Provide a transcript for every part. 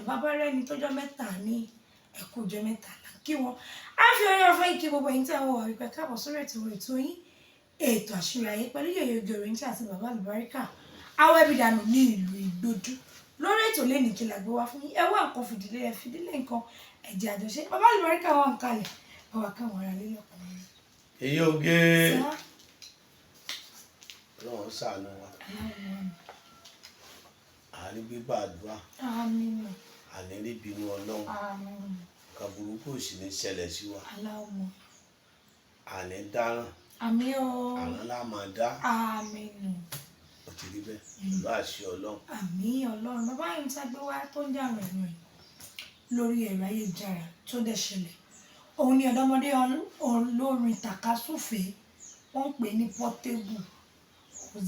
Bàbá rẹ̀ ní tọ́jọ́ mẹ́ta ní ẹ̀kú ọjọ́ mẹ́ta là ń kí wọn. A fi orí ọ̀fẹ́ yìí kí gbogbo ẹ̀yin tí a wọ̀ wá wípé káàbọ̀ sórí ètò ètò yín, ètò Àṣírí Ayé pẹ̀lú Yèyé Oge Òrìǹtì àti Bàbá Àlùbáríkà Awẹ́bídànù ní ìlú Ìgbòdú. Lórí ètò lẹ́nìí, kí la gbé wá fún yín? Ẹ wá nǹkan fìdílé, ẹ fìdílé nǹkan, ẹ̀jẹ̀ àjọṣe. Bàbá Àlùbáríkà wà ń kalẹ̀, bàbá káwọn ará lé lọ́kùnrin. Èyí oge, Ọlọ́run ṣàánú wa. Àárí gbígbà àdúrà. Àmín. Àní rí bínú Ọlọ́run. Àmín. Nǹkan burúkú ò sì ní ṣẹlẹ̀ sí wa. Aláwọ̀. Àní dáràn. Àmín o. Àrán lá máa dá. Àmín. Ó ti rí bẹ́ẹ̀ pẹ̀lú àṣẹ Ọlọ́run. Àmín Ọlọ́run. Bàbá yìí ń ságbé wá tó ń jà rìnrìn lórí ẹ̀rọ ayélujára tó dẹ̀ ṣẹlẹ̀, òun ni ọ̀dọ́mọdé olórin tàkasúfèé, wọ́n ń pè ní Portable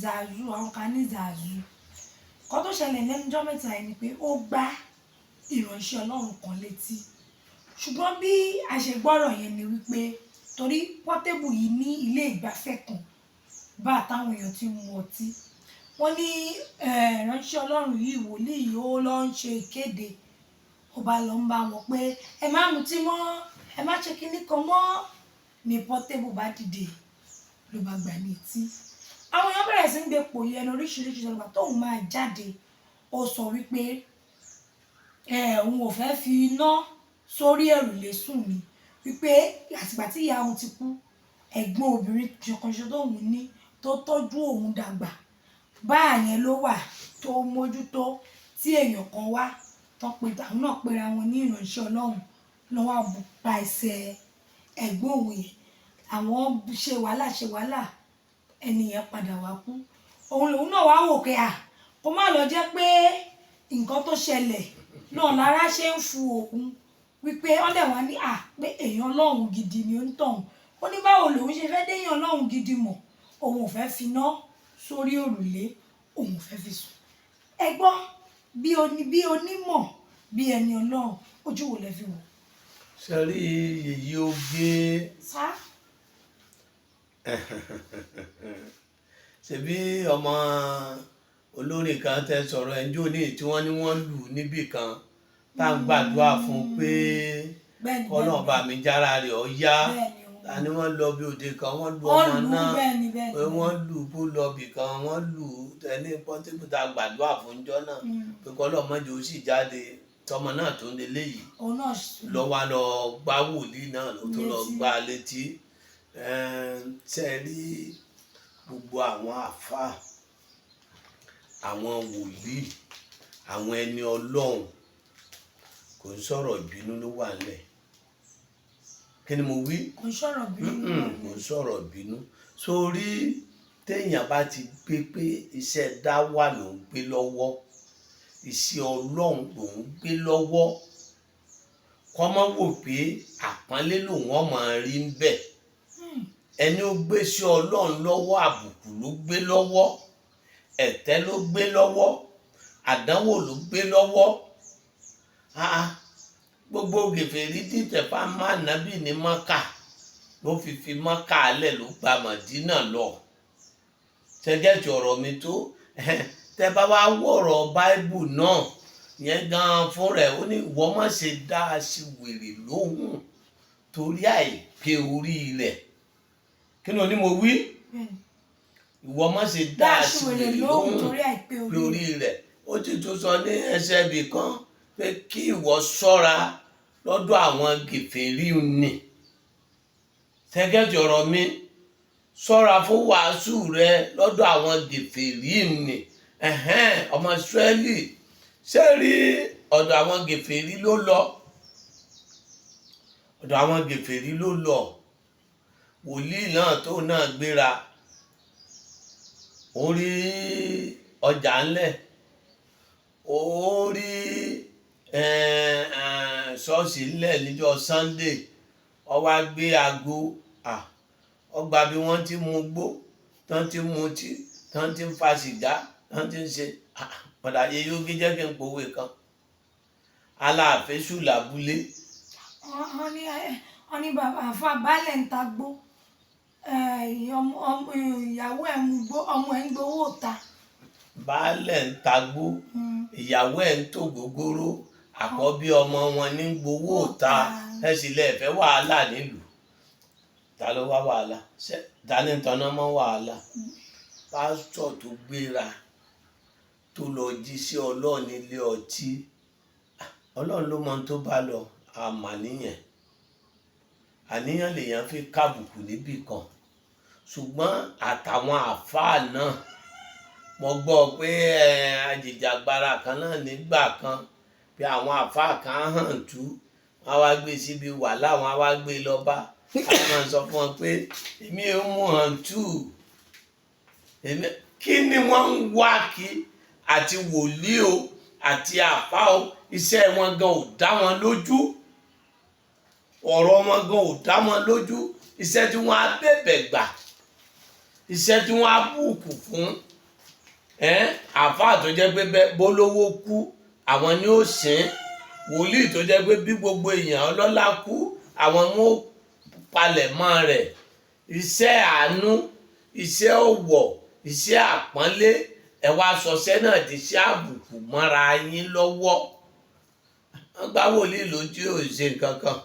Zazu, àwọn kan ní Zazu. Kọ́ tó ṣẹlẹ̀ lẹ́nu ọjọ́ mẹ́ta yìí ni pé ó gbá ìránṣẹ́ Ọlọ́run kan létí. Ṣùgbọ́n bí a ṣe gbọ́rọ̀ yẹn ni wípé torí Portable yìí ní ilé ìgbafẹ́ kan bá táwọn èèyàn ti mu ọtí, wọ́n ní ìránṣẹ́ Ọlọ́run yìí, wòlíì yìí, ó lọ ń ṣe ìkéde, ó bá lọ ń bá wọn pé ẹ má mutí mọ́, ẹ má ṣe kinní kan mọ́, ní Portable bá dìde, ló bá gbà ní etí. Àwọn èèyàn bẹ̀rẹ̀ sí ń gbé pò yẹn oríṣiríṣi. Ìjọba tóun máa jáde, ó sọ wípé òun ò fẹ́ fi iná sórí òrùlé sùn ni, wípé àtìgbà tí ìyá òun ti kú, ẹ̀gbọ́n obìnrin kan ṣoṣo tóun ní tó tọ́jú òun dàgbà báà yẹn ló wà tó mójútó, tí èèyàn kan wá tán pé àwọn náà pera wọn ní ìránṣẹ́ Ọlọ́run lọ́wọ́ pa ẹsẹ̀ ẹ̀gbọ́n òun yẹn. Àwọn ṣe wàhálà ṣe wàhálà, ẹni yẹn padà wá kú. Òun lòun náà wá wò pé à kó má lọ jẹ́ pé nǹkan tó ṣẹlẹ̀ náà lára ṣe ń fu òun, wípé wọ́n dẹ̀ wá ní à pé èèyàn Ọlọ́run gidi ni ó ń tọ̀hún. Ó ní báwo lòun ṣe fẹ́ déyàn Ọlọ́run gidi mọ̀? Òun ò fẹ́ finá sórí òrùlé, òun ò fẹ́ fi sùn. Ẹ gbọ́, bí oní bí onímọ̀, bí ẹni Ọlọ́run, ojú wo lẹ fi wò? Ṣe rí Yèyé Oge? Sá. Ṣebí ọmọ olórin kan tẹ sọ̀rọ̀ ẹ̀ ń jó ní tí wọ́n ní wọ́n lù níbì kan, tá à ń gbàdúrà fún pé kọ́nà bá mi jára rẹ̀ ọ́ yá. Ta ni wọ́n lọ bí òde kan, wọ́n lu Wọ́n ọmọ lù ú. náà bẹ́ẹ̀ni bẹ́ẹ̀ni pé wọ́n lù ú kó lọ bì kan, wọ́n lù ú tẹni Portable tá a gbàdúrà fún jọ́ náà pé kọ́lọ́ mọ́jọ ó sì jáde, tọmọ náà tó ń lélẹ̀ yìí Òun náà lọ wá lọ gbá wòlíì náà ló tó lọ létí. Gbá létí. Ṣe rí gbogbo àwọn àfáà, àwọn wòlíì, àwọn ẹni Ọlọ́run, kò ń sọ̀rọ̀ ìbínú ló wà nílẹ̀. Kí ni mo wí? Kò ń sọ̀rọ̀ bínú. Kò ń sọ̀rọ̀ ìbínú. Sórí téèyàn bá ti gbé pé iṣẹ́ dáwà ló ń gbé lọ́wọ́, iṣẹ́ Ọlọ́run ló ń gbé lọ́wọ́, kọ́ mọ́ wò pé àpọ́nlé lòun ọmọ rí ń bẹ̀. Ẹni ó gbé sí Ọlọ́run lọ́wọ́, àbùkù ló gbé lọ́wọ́, ẹ̀tẹ́ ló gbé lọ́wọ́, àdánwò ló gbé lọ́wọ́. Ah, gbogbo gèfèrí dìtẹ̀ fáwọn ànábì ní Mọ́kà ló fi Mọ́kà lẹ̀, ló gba Mọ̀dínà lọ. Ṣẹ́gẹ́tì ọ̀rọ̀ mi tó tẹ bá wá wọ̀rọ̀ Báíbù náà yẹn gan fún rẹ̀, ó ní ìwọ má ṣe dá a sí wèrè lóhùn torí àìpé orí rẹ̀. Kí ni o ní mo wí? Bẹ́ẹ̀ni. Ìwọ má ṣe dá dá a sí aṣiwèrè wèrè lóhùn lóhùn torí àìpé orí lórí rẹ̀. Ó ti tún sọ ní ẹsẹ̀ ibì kan pé kí ìwọ ṣọ́ra lọ́dọ̀ àwọn gèfèrí nì. Ṣẹ́gẹ́tì ọ̀rọ̀ mi? Ṣọ́ra fún wàásù rẹ lọ́dọ̀ àwọn gèfèrí nì. Ẹ̀hẹ́n, ọmọ Ísírẹ́lì ṣé rí, ọ̀dọ̀ àwọn gèfèrí ló lọ, ọ̀dọ̀ àwọn gèfèrí ló lọ. Wòlíì náà tó náà gbéra, ó rí ọjà ńlẹ̀, ó rí ṣọ́ọ̀ṣì ńlẹ̀ níjọ́ Sunday, ó wá gbé aago, ó gba bí wọ́n ti mu gbó, tán ti mutí, tán ti ń fa sìgá, tán ti ń ṣe ọ̀dà. Yèyé Oge, jẹ́ kí n pòwe kan, aláàfẹ́sù làbúlé. Wọ́n ní bàbá àfa baálẹ̀ ń ta gbó, ìyàwó ẹ̀ ń gbó, ọmọ ẹ̀ ń gbowó ta. Baálẹ̀ ń tagbó, ìyàwó ẹ̀ ń tò gógóró, Àkọ́bí ọmọ wọn ní gbowó ta. Ẹ sì lè fẹ́ wàhálà nílùú. Ta ló wá wàhálà? Ta ní tanná mọ́ wàhálà? Pásítọ̀ tó gbéra tó lọ jí sí Ọlọ́run nílé ọtí, Ọlọ́run ló mọ ohun tó bá lọ. Àmà níyẹn, àníyàn lèèyàn fi kábùkù níbì kan. Ṣùgbọ́n àtàwọn àáfàá náà, mo gbọ́ pé ajìjàgbara kan náà nígbà kan pé àwọn àáfàá kan hàn tú, wọn wá gbé síbi wàhálà, wọn wá gbé lọ bá àwọn máa sọ fún wọn pé èmi ò mú hàn tú èmi. Kí ni wọ́n ń wá kí? Àti wòlíì o àti àáfàá o, iṣẹ́ wọn gan ò dá wọn lójú, ọ̀rọ̀ wọn gan ò dá wọn lójú. Iṣẹ́ tí wọ́n á bẹ̀bẹ̀ gbà, iṣẹ́ tí wọ́n á bùkù fún àáfàá tó jẹ́ pé bólówó kú, àwọn ni ó sìn, wòlíì tó jẹ́ pé bí gbogbo èèyàn ọlọ́lá kú, àwọn ni ó palẹ̀ mọ́ rẹ̀. Iṣẹ́ àánú, iṣẹ́ ọ̀wọ̀, iṣẹ́ àpọ́nlé, ẹ wá sọṣẹ́ náà di iṣẹ́ àbùkù mọ́ra yín lọ́wọ́. Wọ́n gbá wòlíì lójú, ò ṣe nǹkan kan.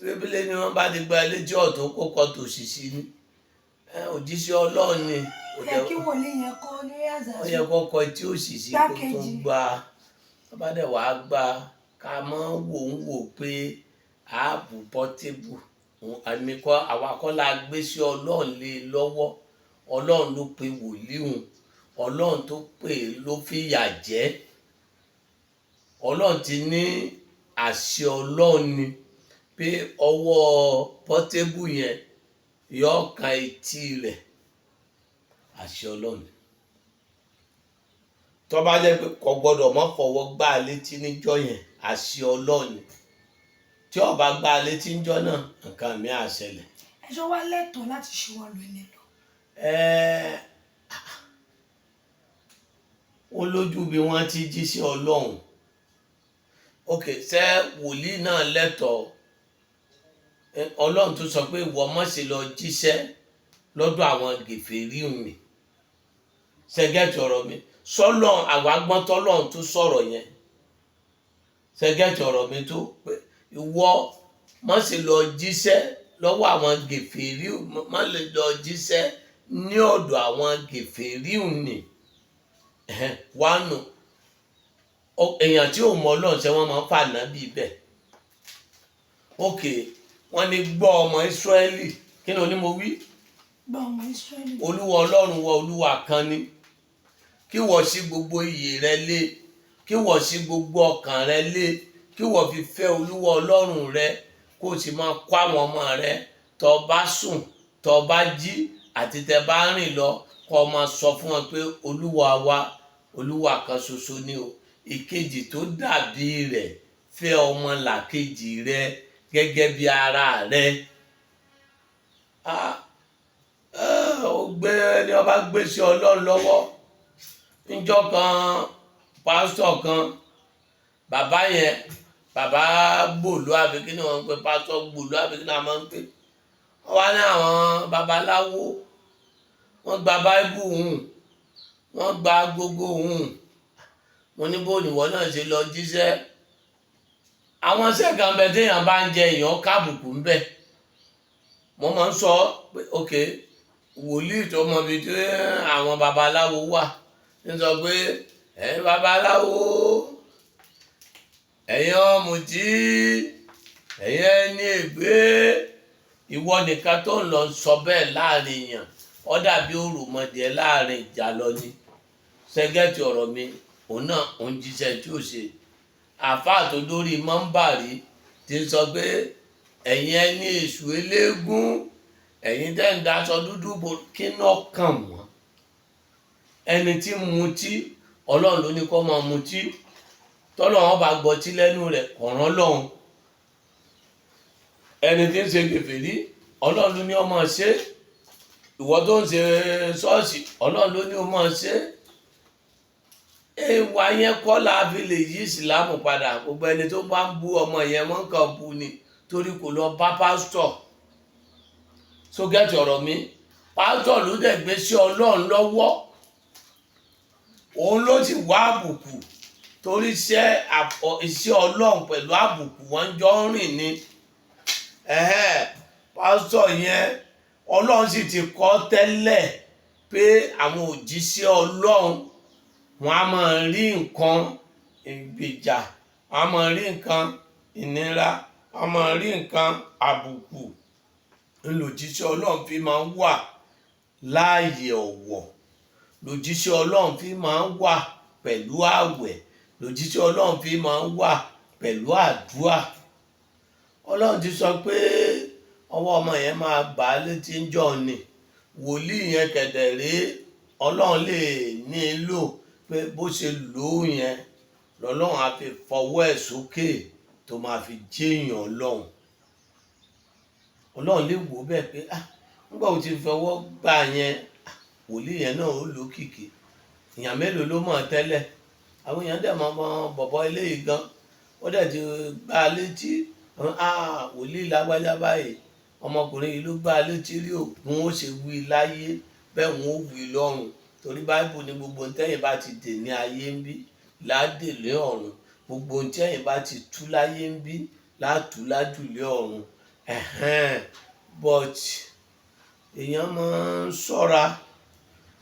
Bíbélì ni wọ́n bá ti gba létí ọ̀tún kó kọ́ tòṣì sí ni. Òjíṣẹ́ Ọlọ́run ni. Ó yẹ kí wòlíì yẹn kọ́ ní àzàzù. Ó yẹ kó kọ tí òṣì sí kó tún gbà. Tó bá dẹ̀ wàá gbà, ká mọ́ wò ń wò pé ààbò pọ́tébù àmì kọ́. Àwa kọ́ la gbé sí Ọlọ́run lé lọ́wọ́. Ọlọ́run ló pe wòlíì hùn, Ọlọ́run tó pè ló fìyà jẹ. Ọlọ́run ti ní àṣẹ Ọlọ́run ni pé ọwọ́ pọ́tébù yẹn yóò kan etí rẹ̀. Àṣẹ Ọlọ́run tó bá jẹ́ pé kò gbọ́dọ̀ mọ́ fọwọ́ gbá a létí níjọ́ yẹn, àṣẹ Ọlọ́run ni. Tí ó bá gbá a létí níjọ́ náà, nǹkan mi á ṣẹlẹ̀. Ẹjọ́ wá lẹ́tọ̀ọ́ láti ṣe wọn lò ní lọ. Ó lójú bí wọ́n ti jí sí Ọlọ́run. Ok, ṣé wòlíì náà lẹ́tọ̀ọ́? Ọlọ́run tó sọ pé ìwọ má ṣe lọ jíṣẹ́ lọ́dọ̀ àwọn gèfèrí mi. Ṣẹgẹ́tì ọ̀rọ̀ mi sọ́lọ́n àwágbọ́n tọ́lọ́run tó sọ̀rọ̀ yẹn. Ṣẹgẹ́tì ọ̀rọ̀ mi tó pé ìwọ má ṣe lọ jíṣẹ́ lọ́wọ́ àwọn gèfèrí, má lè lọ jíṣẹ́ ní ọ̀dọ̀ àwọn gèfèrí mi wánu. Èèyàn tí ò mọ Ọlọ́run, ṣe wọ́n máa ń fà nábì bẹ́ẹ̀? Ok, wọ́n ní gbọ́, ọmọ Ísírẹ́lì, kí ni oní mo wí? Gbọ́, ọmọ Ísírẹ́lì. Olúwa Ọlọ́run wa, Olúwa kan ni. Kí wọ́n sí gbogbo iyè rẹ lé, kí wọ́n sí gbogbo ọkàn rẹ lé, kí wọ́n fi fẹ́ Olúwa Ọlọ́run rẹ, kó o sì máa kọ́ àwọn ọmọ rẹ. Tó bá sùn, tó bá jí, àti tẹ́ bá rìn lọ, kó o máa sọ fún wọn pé Olúwa wa, Olúwa kan ṣoṣo ni o. Ìkejì tó dàbí rẹ̀, fẹ́ ọmọ làkejì rẹ gẹ́gẹ́ bí ara rẹ. Ó gbé ní ọba gbé sí Ọlọ́run lọ́wọ́. Níjọ́ kan, pásítọ̀ kan, bàbá yẹn, bàbá gbòòlù àbí kí ni wọ́n ń pè, pásítọ̀ gbòòlù àbí kí ni wọ́n máa ń pè wọ́n, wá ní àwọn babaláwo, wọ́n gba báíbù hùn, wọ́n gba gbogbo hùn. Mo ní bó níwọ náà ṣe lọ jíṣẹ́. Àwọn iṣẹ́ kan bẹ téèyàn bá ń jẹ, èèyàn kábùkù ń bẹ. Mo máa ń sọ pé ok, wòlíì tó mọ ibi tí àwọn babaláwo wà ń sọ pé ẹ̀yin babaláwo, ẹ̀yin ọ̀mùtí, ẹ̀yin ẹni ègbé, ìwọ nìkan tó ń lọ sọ bẹ́ẹ̀ láàrin èèyàn, ó dàbí òròmọdìẹ láàrin ìjà lọ ni. Ṣẹgẹ́tì ọ̀rọ̀ mi? Òun náà òun jíṣẹ́ tí ó ṣe. Àáfàá tó dórí mọ́ńbàrí ti sọ pé ẹ̀yin ẹni èṣù eléégún, ẹ̀yin tẹ́ ń daṣọ dúdú bo, kí náà kàn wọ́n? Ẹni tí ń mutí, Ọlọ́run ló ní kó máa mutí. Tọ́lọ́run bá gbọ́tí lẹ́nu rẹ̀, kọ̀ọ̀rán lọ́hùn. Ẹni tí ń ṣe kèfèrí, Ọlọ́run ló ní ó máa ṣe. Ìwọ tó ń ṣe ṣọ́ọ̀ṣì, Ọlọ́run ló ní ó máa ṣe. Ìwà yẹn kọ́ la fi lè yí ìsìlámù padà. Gbogbo ẹni tó bá ń bú ọmọ yẹn, wọ́n kàn bú ni torí kò lọ bá pásítọ̀. Sógẹ́tì ọ̀rọ̀ mi? Pásítọ̀ ló dẹ̀ gbé sí Ọlọ́run lọ́wọ́, òun ló sì wá àbùkù. Torí iṣẹ́ Ọlọ́run pẹ̀lú àbùkù wọn jọ ń rìn ni. Pásítọ̀ yẹn, Ọlọ́run sì ti kọ́ tẹ́lẹ̀ pé àwọn òjíṣẹ́ Ọlọ́run wọn á máa rí nǹkan ìgbèjà, wọn á máa rí nǹkan ìnira, wọn á máa rí nǹkan àbùkù. Ńlòjíṣẹ́ Ọlọ́run fi máa ń wà láàyè ọ̀wọ̀, lòjíṣẹ́ Ọlọ́run fi máa ń wà pẹ̀lú ààwẹ̀, lòjíṣẹ́ Ọlọ́run fi máa ń wà pẹ̀lú àdúrà. Ọlọ́run ti sọ pé ọwọ́ ọmọ yẹn máa bà á létí ń jọ ni. Wòlíì yẹn kẹ̀dẹ̀ rèé, Ọlọ́run lè ní í lò pé bó ṣe lò ó yẹn lọ́lọ́run á fi fọwọ́ ẹ̀ sókè tó máa fi jéèyàn Ọlọ́run. Ọlọ́run lè wò ó bẹ́ẹ̀ pé ah, nígbà wo ti fọwọ́ gbà yẹn, wòlíì yẹn náà ó lókìkí. Èèyàn mélòó ló mọ̀ tẹ́lẹ̀? Àwọn èèyàn dẹ̀ mọ̀ mọ́ bọ̀bọ̀ eléyìí gan, ó dẹ̀ ti gbá a létí. Ah, wòlíì lágbájá báyìí, ọmọkùnrin yìí ló gbá a létí rí o. Wọn ó ṣe wí láyé bẹ́ẹ̀, wọn ó wí lọ́run. Torí Báíbù ní gbogbo ohun tẹ́yìn bá ti dè ní ayé ń bí ládè lé ọ̀run, gbogbo ohun tẹ́yìn bá ti tú láyé ń bí látú lájùlé ọ̀run. But èèyàn máa ń ṣọ́ra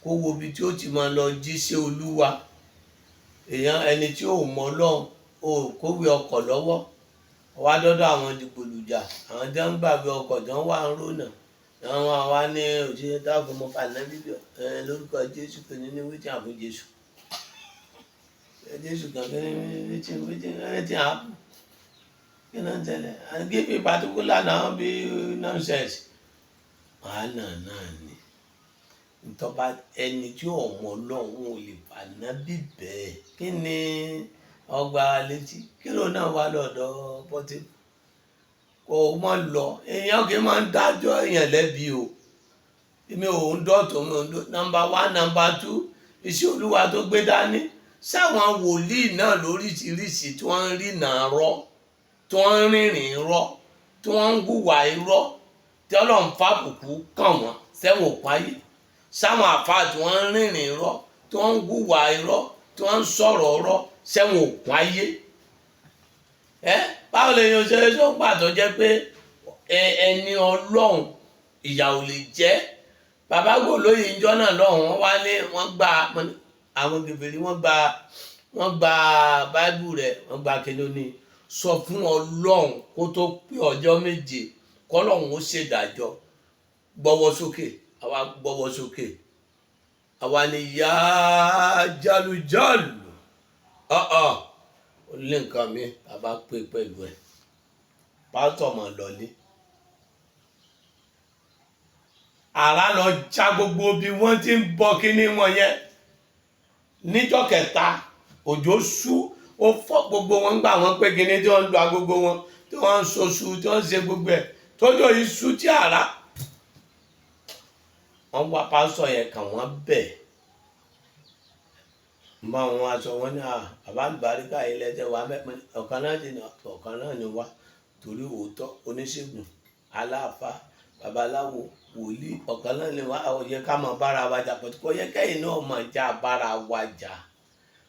kó wo ibi tí ó ti máa lọ jíṣẹ́ Olúwa. Èèyàn ẹni tí ò mọ̀ Ọlọ́run, ò kówé ọkọ̀ lọ́wọ́, wá dọ́dọ̀ àwọn dìgbòlùjà, àwọn tí wọ́n ń gbàgbé ọkọ̀ tí wọ́n wà ń rònà, àwọn àwa ní òṣìṣẹ́ dákun mọ́ fàlẹ́ bíbí ẹ lórúkọ Jésù kò ní ní wíjì àfún Jésù. Jésù kan kí ní wíjì wíjì anything happen, kí ló ń tẹ̀lé and give me particular now be nonsense. Wàhálà náà ni ntọ́ba ẹni tí ò mọ̀ Ọlọ́run ò lè fàná bíbẹ̀. Kí ni ọgbà létí? Kí ló náà wà lọ́dọ̀ Pọ́tébù? Kò mọ̀ lọ. Èèyàn kì í máa ń dájọ́ èèyàn lẹ́bi o. Èmi ò ń dọ̀tún, mi ò ń dọ̀. Number one, number two, iṣẹ́ Olúwa tó gbé dání, sáwọn wòlíì náà lóríṣiríṣi tí wọ́n ń rìnà rọ́, tí wọ́n ń rìnrìn rọ́, tí wọ́n ń hùwà irọ́, tí Ọlọ́run fàbùkù kàn wọ́n sẹ́wọ̀n òpáyé, sáwọn àfáà tí wọ́n ń rìnrìn rọ́, tí wọ́n ń hùwà irọ́, tí wọ́n ń sọ̀rọ̀ rọ́, sẹ́wọ̀n òpáyé. Ẹ báwo lè yan ṣe tó gbà tó jẹ́ pé ẹni Ọlọ́run ìyà ò lè jẹ́? Bàbá Gbòlóyè ìjọ náà lọ́hùn, wọ́n wá ní wọ́n gba àwọn kèfèrí, wọ́n gba Báíbù rẹ̀, wọ́n gba kíni ní sọ fún Ọlọ́run kó tó pé ọjọ́ 7 kọ́lọ́run ó ṣèdájọ́. Gbọ́wọ́ sókè, àwa gbọ́wọ́ sókè, àwa ni yá jálùjálù ọ̀ọ́ ó lé nǹkan mi. Bàbá pé pẹ̀lú ẹ̀, pásítọ̀ mọ̀ lọ́lé. Àrá lọ já gbogbo bí wọ́n ti ń bọ kíní wọn yẹn. Níjọ́ kẹta, òjò ṣú, ó fọ́ gbogbo wọn gbà wọ́n pé kíní tí wọ́n ń lu agogo wọn, tí wọ́n ń soṣù, tí wọ́n ń ṣe gbogbo ẹ̀, tójò yìí ṣú tí àrá. Wọ́n wá pásítọ̀ yẹn kàn, wọ́n bẹ̀ ń bá wọn aṣọ wọn ní bàbá àlùbáríkà yìí lẹ́jẹ̀ wá mẹ́pẹ́ ọ̀kan náà ti ní ọ̀kan náà ni wá. Torí òótọ́, oníṣègùn, aláàfáà, babaláwo, wòlíì, ọ̀kan náà ni wá. Ó yẹ ká máa bára wa jà pọ̀tù, kò yẹ kẹ́yìn náà máa já bára wa jà.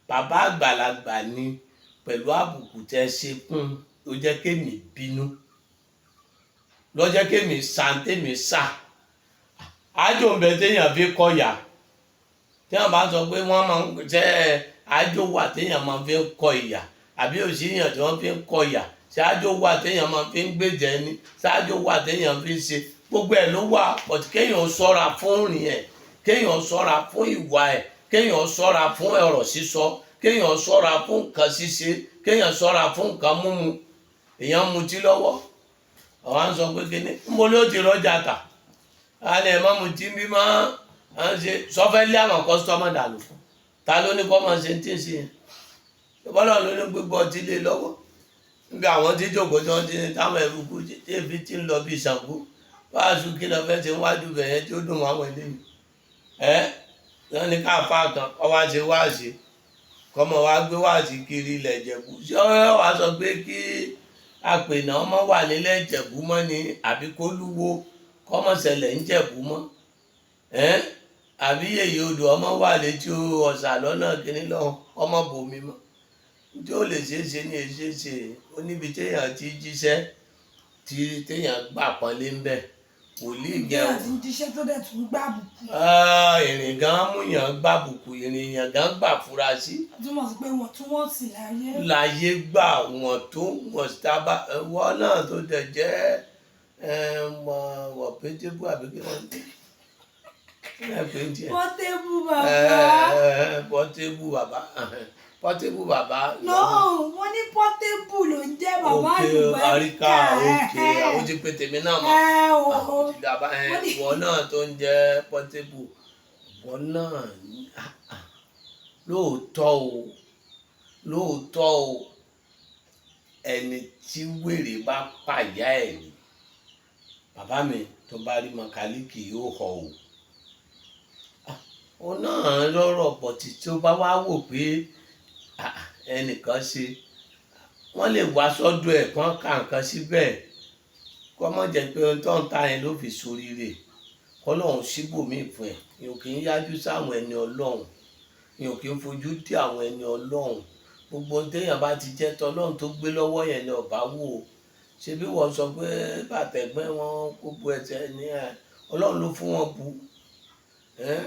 Bàbá àgbàlagbà ni, pẹ̀lú àbùkù tẹ́ ṣe fún ló jẹ́ kémi bínú, ló jẹ́ kémi sa tèmi sà. Àjò ń bẹ téèyàn fi kọyà. Téèyàn bá sọ pé wọ́n máa ń jẹ́ àjò wà téèyàn máa fi ń kọ ìyà, àbí òṣìyàn tí wọ́n fi ń kọ ìyà, ṣáájú wà téèyàn máa fi ń gbèjẹ ni, ṣáájú wà téèyàn fi ń ṣe gbogbo ẹ̀ ló wà pọ̀tù. Kéèyàn ṣọ́ra fún rìn ẹ̀, kéèyàn ṣọ́ra fún ìwà ẹ̀, kéèyàn ṣọ́ra fún ọ̀rọ̀ sísọ, kéèyàn ṣọ́ra fún nǹkan ṣíṣe, kéèyàn ṣọ́ra fún nǹkan mímu. Èèyàn mutí lọ́wọ́, àwa ń sọ pé kíní níbo ló ti rọ́jà tà á ní ẹ̀ má mutí bí má à ń ṣe sọfẹ́ lé àwọn customer dànù fún. Ta ló ní kọ́ máa ṣe tí ń ṣe yẹn? Bọ́lá ló ní gbégbó ọtí lé lọ́wọ́ níbi àwọn tí jókòó tí wọ́n ti ní táwọn ẹ̀rù kú tí èéfín ti ń lọ bí Ṣàngó wáásù. Kí lọ fẹ́ ṣe wájú bẹ̀yẹn tí ó dùn mọ́ àwọn eléyìí? Ẹ́ wọ́n ní káfá kan kọ́ wá ṣe wáàsí, kọ́mọ wá gbé wáàsí kiri ilẹ̀ Ìjẹ̀bú. Ṣé ọ wá sọ pé kí àpènà ọmọ wà nílẹ̀ Ìjẹ̀bú mọ́ ni, àbí kó lúwo kọ́mọ ṣẹlẹ̀ ń Jẹ̀bú mọ́ ẹ́, àbí yèyé odò ọmọ wà létí ọ̀sà lọ́nà kínní lọ́hùn ọmọ bòmí mọ́? Tí ó lè ṣeé ṣe ní ṣeé ṣe. Ó níbi téèyàn ti jíṣẹ́ tí téèyàn gbà pọ́nlé ń bẹ̀. Wòlíì gan. Téèyàn ti ń jíṣẹ́ tó dẹ̀ tún gbà àbùkù. Ah, ìrìn gan múyàn gbàbùkù, ìrìn yàn gan gbà fura sí. Ó túmọ̀ sí pé wọ́n tún wọ́n sì láyé. Láyé gbà wọ́n tó wọ́n sábà wọ́n náà tó dẹ̀ jẹ́ wọ́n pétébù àbí kí wọ́n kí wọ́n pè é tiẹ̀. Portable bàbá. Portable bàbá, Portable bàbá. No, wọ́n ní Portable ló ń jẹ́ bàbá Òkè àlùbáríkà. àríkà òkè àwọn ti pè tèmi náà mọ́. Ẹ o. Bàbá ẹ, Wọ́n ní- ìwọ náà tó ń jẹ́ Portable, ìwọ náà, ah, ah, lóòótọ́ o, lóòótọ́ o, ẹni tí wèrè bá pàyà ẹ̀ ni bàbá mi tó bá rí mọkálíkì yóò họ o. Ah, ó náà lọ́rọ̀ pọ̀tì tí ó bá wá wò pé, ah, ẹnìkan ṣe wọ́n lè wá sọ́dọ̀ ẹ̀ kán ka nǹkan síbẹ̀, kọ́ mọ̀ jẹ́ pé ohun tó ń ta yẹn ló fi ṣoríire, kọ́lọ́hún síbòmíì fún ẹ̀. Èèyàn kì í yájú sáwọn ẹni Ọlọ́run, èèyàn kì í fojú dí àwọn ẹni Ọlọ́run. Gbogbo ohun téèyàn bá ti jẹ́ tọlọ́run tó gbé lọ́wọ́ yẹn ni ọ̀bá wò ó. Ṣé bí wọ́n sọ pé bàtẹ̀gbẹ́ wọn kó bu ẹsẹ̀ ní ẹ̀, Ọlọ́run ló fún wọn bu ẹ́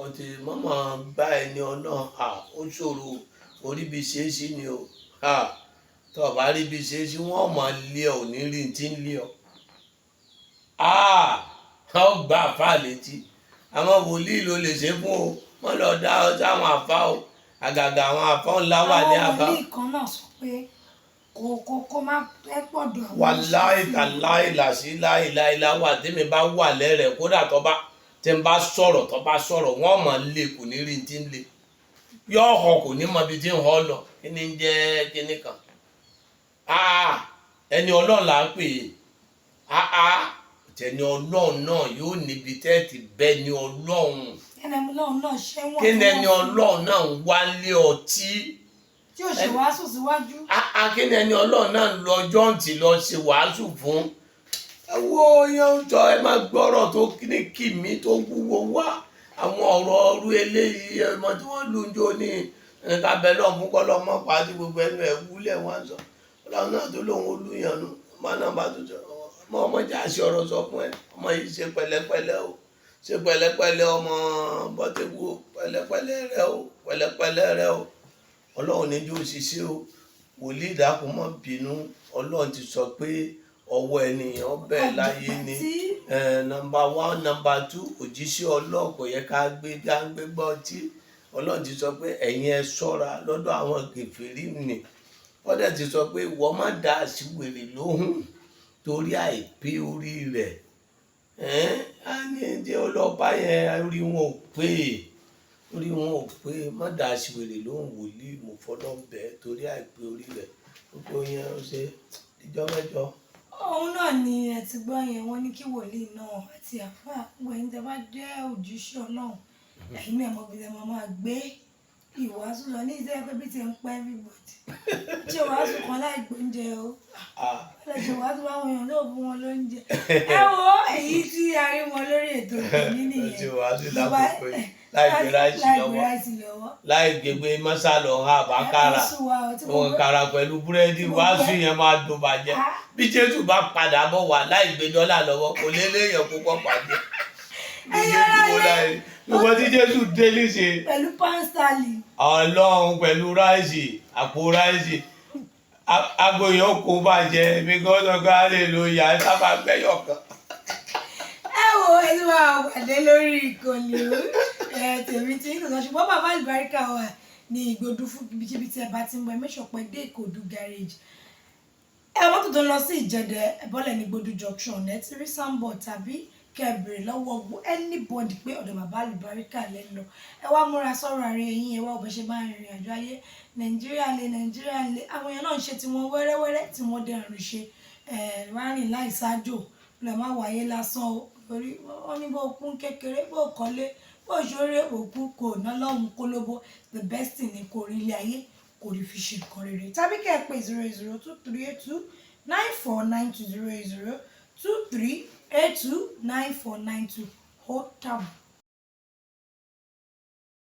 ọtí mọ́mọ́ bá ẹni Ọlọ́run à ó ṣòro orí bí ṣe é sí ni o. Tó o bá rí bí ṣe é sí, wọ́n máa lé ọ, ò ní rí tí ń lé ọ. Ọ gbà àfa létí, àwọn wòlíì ló lè ṣe fún o, wọ́n lọ dá ọ sáwọn àfa o, àgàgà àwọn àfa ńlá wà ní Àwọn àbá. wòlíì kan náà sọ pé kò má ẹ gbọ́dọ̀ àwọn Wàláì tàláì làṣí láì láì láwà tèmi bá wà lẹ́rẹ̀ẹ́, kódà tó bá tí n bá sọ̀rọ̀, tó bá sọ̀rọ̀, wọ́n mọ̀ lé, kò ní rí tí ń lé, yóò họ, kò ní mọ ibi tí ń họ lọ. Kí ni ń jẹ́ kíní kan? Ẹni Ọlọ́run là ń pè é. Tẹni Ọlọ́run náà yóò níbi tẹ́ ti bẹ́ ni Ọlọ́run. Ẹni Ọlọ́run náà ṣẹ́wọ̀n. Kí ni ẹni Ọlọ́run náà ń wálé ọtí tí ò ṣe wàásù síwájú. Kí ni ẹni Ọlọ́run náà ń lọ jọ́ǹtì lọ ṣe wàásù fún? Ẹ wo yẹn ń sọ, ẹ má gbọ́rọ̀ tó ní kìmí tó wúwo wá, àwọn ọ̀rọ̀ ọrú eléyìí, ọmọ tí wọ́n lù ń jó ní ẹnìkan bẹ lọ́ọ̀ fún kọ́ lọ́mọ pàtó, gbogbo ẹnu ẹ̀ wúlẹ̀ wọ́n sọ Ọlọ́run náà tó lóun olúyànnu ọmọ náà bá tó sọ ọmọ ọmọ jà sí ọ̀rọ̀ sọ fún ẹ, ọmọ yìí ṣe pẹ̀lẹ́pẹ̀lẹ́ o, ṣe pẹ̀lẹ́pẹ̀lẹ́, ọmọ bọ́tẹ́wù o, pẹ̀lẹ́pẹ̀lẹ́ rẹ o, pẹ̀lẹ́pẹ̀lẹ́ rẹ o. Ọlọ́run ní jó ṣiṣẹ́ o. Wòlíì dákun mọ́ bínú, Ọlọ́run ti sọ pé ọwọ́ ènìyàn bẹ́ẹ̀ láyé ni. Number one, number two, òjíṣẹ́ Ọlọ́run kò yẹ ká gbé gbáǹgbé gbọ́ tí Ọlọ́run ti sọ pé ẹ̀yin ẹ ṣọ́ra lọ́dọ̀ àwọn kèfèrí nì. Wọ́n dẹ̀ ti sọ pé ìwọ má dá àṣìwèrè lóhùn torí àìpé orí rẹ̀. Á ní tí ó lọ bá yẹn, orí wọn ò pé, orí wọn ò pé. Má dá àṣìwèrè lóhùn, wòlíì, mo fọlọ́ bẹ́ẹ̀ torí àìpé orí rẹ̀. Gbogbo yẹn ó ṣe ìjọ mẹ́jọ. Òun náà ni ẹ ti gbọ́ yẹn. Wọ́n ní kí wòlíì náà àti àfáà, gbogbo ẹ̀yin tẹ́ bá jẹ́ òjíṣẹ́ Ọlọ́run, ẹ̀yin náà mọ̀ bí ẹ máa gbé ìwàásù lọ ní ìṣe pé bí ti ń pẹ́ everybody ṣe wàásù kan láì gbóúnjẹ o, lọ ṣe wàásù báwọn èèyàn náà fún wọn lóúnjẹ. Ẹ wo èyí tí a rí wọn lórí ètò ìpínlẹ̀ nìyẹn. Ṣe wàásù lákòókò yìí láì gbé ráìsì láì gbé lọ́wọ́, ráìsì lọ́wọ́, láì gbégbé mọ́sálọ̀ ha àbákàrà Ẹ sùn wa o, tí mo wọn kàrà pẹ̀lú búrẹ́dì, wàásù yẹn máa dùn bàjẹ́. Bí Jésù bá padà bọ̀ wá láì gbé dọ́là lọ́wọ́, kò lè léèyàn púpọ̀ pàdé. Bí Ẹ̀yin Jésù ará wò ilé. láì gbogbo tí Jésù dé níṣe Pẹ̀lú pánstálì. Ọlọ́run pẹ̀lú ráìsì, àpò ráìsì, agoyàn kò bàjẹ́ mi gbọ́dọ̀ ká lè lo ìyá sábà gbẹ́yọ̀ kan. Ẹ wo, ẹ ti máa pàdé lórí ìkànnì ẹ tèmi tí ń sọ, ṣùgbọ́n bàbá àlùbáríkà wà ní Ìgbòdú. Fún ibikíbi tí ẹ bá ti ń bọ̀, ẹ make sure pé dé Ìkòdú garage, ẹ mọ́tò tó ń lọ sí Ìjẹ̀dẹ̀, ẹ bọ́lẹ̀ ní Ìgbòdú junction, ẹ ti rí signboard, tàbí kẹ́ ẹ béèrè lọ́wọ́ anybody pé ọ̀dọ̀ bàbá àlùbáríkà lẹ́ ń lọ. Ẹ wá múra sọ̀rọ̀ ààrẹ yín, ẹ wá ọbẹ̀ ṣe máa rìnrìn àjò ayé. Nàìjíríà lè, Nàìjíríà lè, àwọn èèyàn náà ń ṣe tiwọn wẹ́rẹ́wẹ́rẹ́ tí wọ́n dẹ̀ ń rí ṣe. Ẹ wá rìn láì ṣáájò lè má wáyé lásán o, torí wọ́n ní bó kún kékeré, bó kọ́lé, bó ṣoore, òkú kò ná lọ́hùn kólóbó. The best thing ni kò rí ilé ayé, kò rí fi ṣe nǹkan rere. Tàbí kẹ́ ẹ pé 08023829492, 08023829492. Ó dàbọ̀.